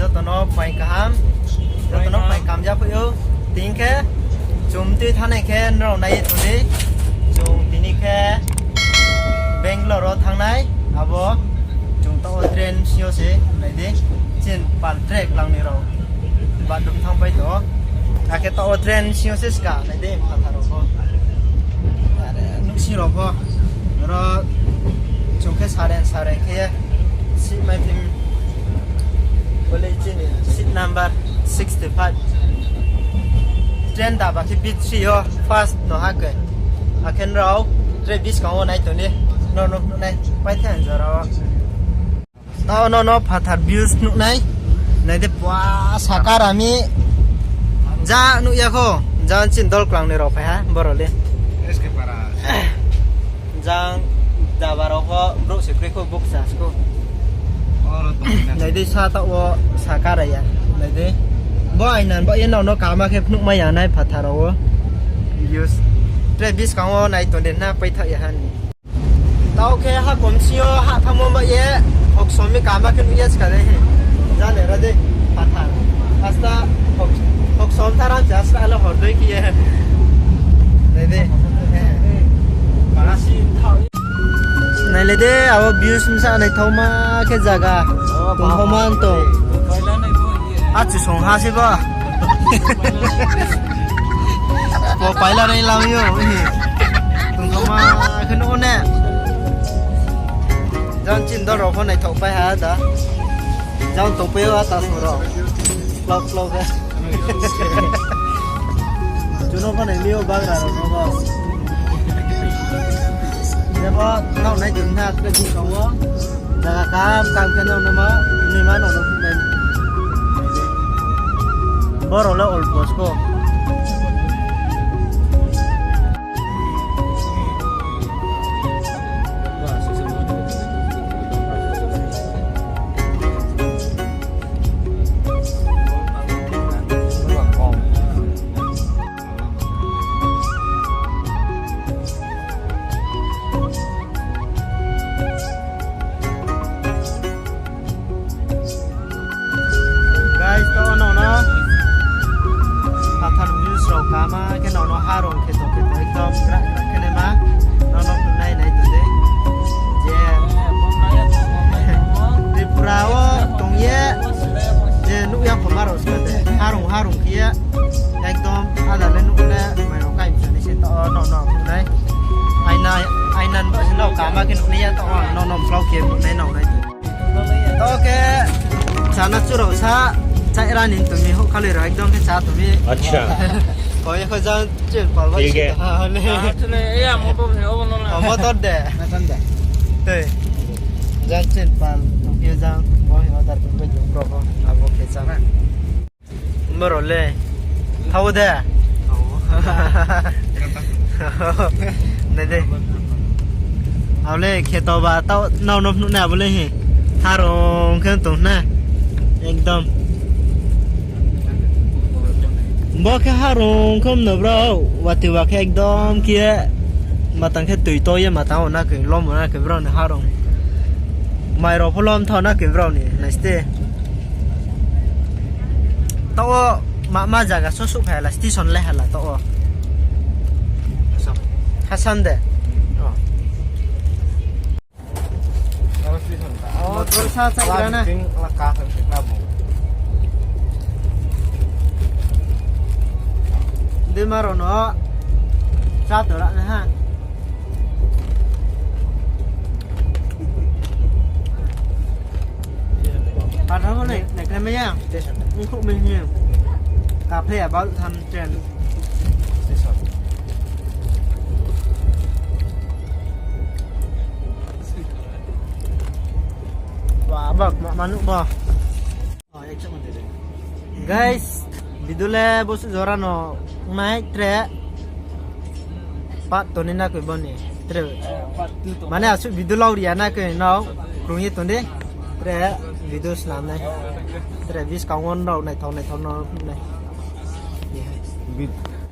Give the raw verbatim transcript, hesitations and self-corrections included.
Joto no phai kaham. Joto no phai kaham ya phai ou. Tini khe chung tui thanai khe nrao nai ye tong di. Chung tini khe Bangalore wo thanng nai. Abo chung taoh wo train sing yo se nai di. Chini pal track lang ni rao bathroom thanng pai tong ou. Akhe taoh wo train sing yo se ska nai di, phathar rao pho. Are, nuhsing rao pho. Oro chung khe saren saren khe ye seat mai phim. Bo le chini seat number sixty five. Train daba khe B three yo first no ha khe. Akhe nrao train buskang wo nai tong di. Nrao no nuh nai. Paithe ang jora wo. Taoh no no phathar views nuh nai. Nai di pua saka rami. Ja nuh ya kho. Ja chini dol klang ni rao phai ha. Boro le. Jang daba rao pho brouh se kroi kho, bukcha se kho. Nai di sa taoh wo saka ra ya. Nai di. Bo aina bo ye nrao no kama khe phnuh mai ya nai phathar rao wo. Views. Tre buskang wo nai tong di na paithaoh ya ha ni. Taoh khe hakom sing yo ha thanngmo ba ye, hoksom mi kama khe nuh ya ska dei. Jale ra dei, phathar. Asta hok-, hoksom tharam se asta le hor dei khe ye. Nai dei. Nai le de, abo views bsa naithaoma khe zaga. Tongthaoma tong. Achu song ha se ba. Bo paila nai lam yo, hi. Tongthaoma khe nuh ne. Jang chini dol rao pho naithaopai ha da. Jang tongpai o ata song rao. Klok klok khe. Chuno pho nai mi o bagra rao no bo. Jebo nrao nai tong na tre buskang wo. Jaga kam kam khe nrao no ma, nima nrao no phnuh nai. Boro le olpo sko. Guys, to nrao no phathar views rao kama khe nrao no harong kheto kheto ekdom gra gra khe naima. Nrao no phnuh nai nai tong dei. Je Tripura wo tong ye je nuh ya khoma rao ska de. Harong harong khe ye ekdom ada le nuh le mai rao kai msa ni se to nrao no phnuh nai. Aina, aina nrao kama khe nuh nai ya to nrao no mklau khe phnuh nai nrao nai. To khe chana chu rao sa, chai ra ni tong mi, houhkhaloi rao ekdom khe cha tong mi. Acha. Koi kho jang chini pal ba si ha ne. Motor de. Tei. Jang chini pal tong khe jang bo order tong bai tong bro ko abo khe cha na. Boro le. Thao de. Nai de. Abo le kheto ba tao nrao no phnuh nai abo le hi. Harong khe tong na. Ekdom. Bo khe harong khe no bro. Wati wa khe ekdom khe. Matang khe tui to ye matang o na khe, lom o na khe bro ni harong. Mai rao pho lom thao na khe bro ni. Nai ste. Taoh wo ma, ma zaga sosuh phai hala, station le hala taoh wo. Hasam de. Motor sa chai gra na. Dema rao no cha to ra na ha. Pathar pho nai, nai khe mai ya. Ongkhuh mai hing ye. Kaphe ya bal tham train. Ba, ba, ma, ma nuh ba. Guys, video le bosuh jora no nai tre. Part two ni na koi bo ni. Tre. Mane asuh video lau ri ya na koi nrao krung ye tong di. Tre video snam nai. Tre buskang wo nrao naithao naithao no nai.